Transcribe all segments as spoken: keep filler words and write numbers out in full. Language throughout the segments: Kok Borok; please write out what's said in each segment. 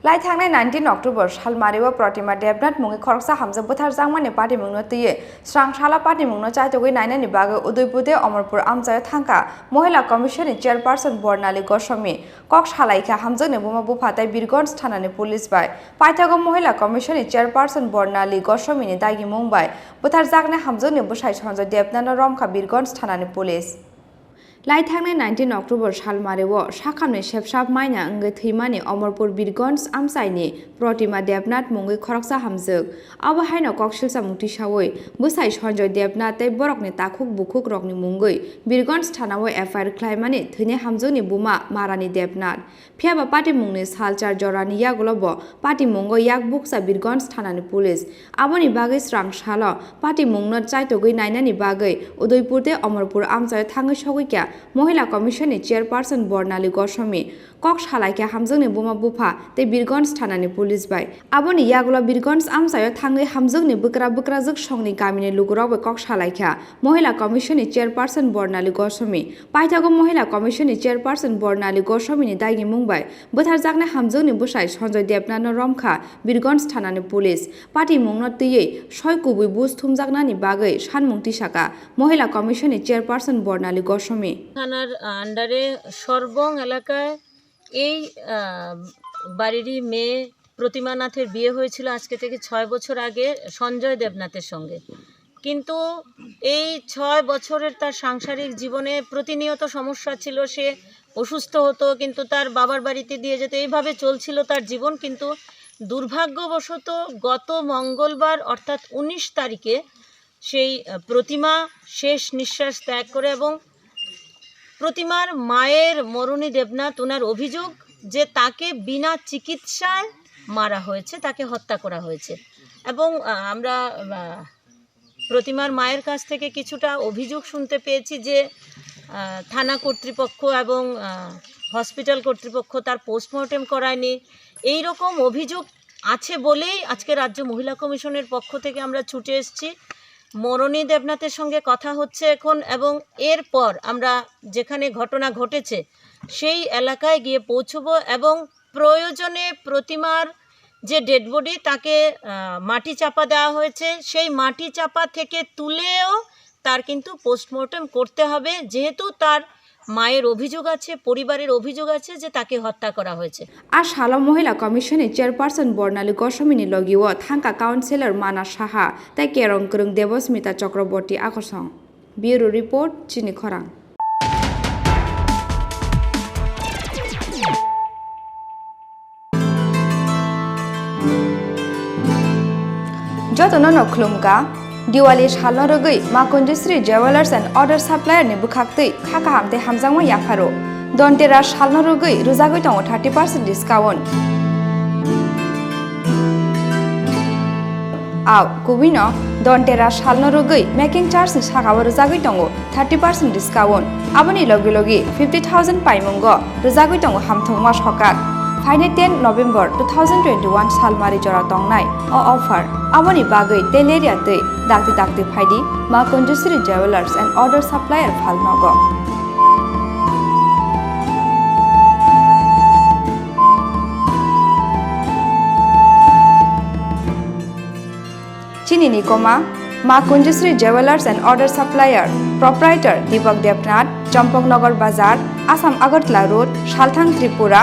Lai thangnai nineteen October salmario Protima Debnath mungwi khoroksa hamjwk bwtharjakmani patimungno twiwi srang salo patimungno chaitogwi nainani bagwi Udaipur tei Amarpur amchaio thangkha Mohila Commission ni Chairperson Bornali Goswami. Kok salaikha hamjwkni buma bupha tei Birgonj thanani police bai. Paithago Mohila Commission ni Chairperson Bornali Goswami ni dagimung bai bwtharjaknai hamjwkni bwsai Sanjoy Debnath no romkha Birgonj thanani police. Lai thangnai nineteen October salmario sakhamni sepsap maina wngwi thwimani Amarpur Birgonj amchaini Protima Debnath mungwi khoroksa hamjwk. Abo haino koksilsa mung tisawi bwsai Sanjoy Debnath tei borokni takhuk bukhuk rokni mungwi Birgonj thanao F I R khlaimani thwinai hamjwkni buma Marani Debnath. Phiya ba patimungni salchar jorani yagulo bo patimungo yak bukcha Birgonj thanani police. Aboni bagwi srang salo patimungno chaitogwi nainani bagwi Udaipur tei Amarpur amchaio thangwi sogwi kha Mohila Commission ni Chairperson Bornali Goswami. Kok salaikha hamjwkni buma bupha tei Birgonj thanani police bai. Aboni yagulo Birgonj amchaio thangwi hamjwkni bwkra bwkrajwk songni kamini lugurok bai kok salaikha Mohila Commission ni Chairperson Bornali Goswami. Paithago Mohila Commission ni Chairperson Bornali Goswami ni dagimung bai bwtharjaknai hamjwkni bwsai Sanjoy Debnath no romkha Birgonj thanani police. Patimungno twiwi soi kubui buj thumjaknani bagwi sanmung tisaka Mohila Commission ni Chairperson Bornali Goswami. থানার আন্ডারে সর্বং এলাকায় এই আহ, বাড়িরই মেয়ে প্রতিমা নাথের বিয়ে হয়েছিল আজকে থেকে ছয় বছর আগে সঞ্জয় দেবনাথের সঙ্গে। কিন্তু এই ছয় বছরের তার সাংসারিক জীবনে প্রতিনিয়ত সমস্যা ছিল। সে অসুস্থ হতো, কিন্তু তার বাবার বাড়িতে দিয়ে যেত, এইভাবে চলছিল তার জীবন। কিন্তু দুর্ভাগ্যবশত গত মঙ্গলবার অর্থাৎ উনিশ তারিখে সেই আহ, প্রতিমা শেষ নিঃশ্বাস ত্যাগ করে। এবং প্রতিমার মায়ের মরণী দেবনাথ ওনার অভিযোগ যে তাকে বিনা চিকিৎসায় মারা হয়েছে, তাকে হত্যা করা হয়েছে। এবং আহ, আমরা আহ, প্রতিমার মায়ের কাছ থেকে কিছুটা অভিযোগ শুনতে পেয়েছি যে আহ, থানা কর্তৃপক্ষ এবং আহ, হসপিটাল কর্তৃপক্ষ তার পোস্টমর্টেম করায়নি। এই রকম অভিযোগ আছে বলেই আজকে রাজ্য মহিলা কমিশনের পক্ষ থেকে আমরা ছুটে এসেছি। মরণী দেবনাথের সঙ্গে কথা হচ্ছে এখন, এবং এরপর আমরা যেখানে ঘটনা ঘটেছে সেই এলাকায় গিয়ে পৌঁছবো এবং প্রয়োজনে প্রতিমার যে ডেড বডি, তাকে আহ, মাটি চাপা দেওয়া হয়েছে, সেই মাটি চাপা থেকে তুলেও তার কিন্তু পোস্টমর্টেম করতে হবে, যেহেতু তার মায়ের অভিযোগ আছে, পরিবারের অভিযোগ আছে যে তাকে হত্যা করা হয়েছে। A salo Mohila Commission ni Chairperson Bornali Goswami ni logi o thangkha Councillor Mana Saha tei Kerong Kwrwng Debosmita Chakraborty Akosong. Bureau Report, Chini Khorang. Jotono no khulumkha, Diwali salno rwgwi Ma Kunjusri Jewellers and Other Supplier ni bwkhaktwi kha kaham tei hamjakma yapharo. Dhanteras salno rwgwi rwjagwi tongo thirty percent discount. Au, kubui no Dhanteras salno rwgwi making charge ni saka o rwjagwi tongo thirty percent discount. Aboni logi logi fifty thousand paimungo rwjagwi tongo hamthwngma sokak. Phainai ten November two thousand twenty-one salmari jora tongnai o offer. Aboni bagwi teleria twi dakti dakti phaidi Ma Kunjusri Jewellers and Other Supplier phalnogo. Chini ni koma, Ma Kunjusri Jewellers and Other Supplier, Proprietor Deepak Debnath, Champaknagar Bazar, Assam Agartala Road, Salthang, Tripura.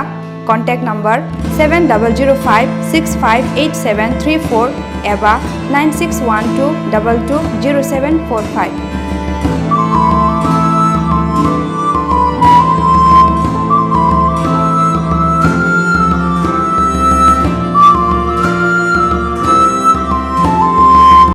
Contact number seven double zero five six five eight seven three four eba nine six one two double two zero seven four five.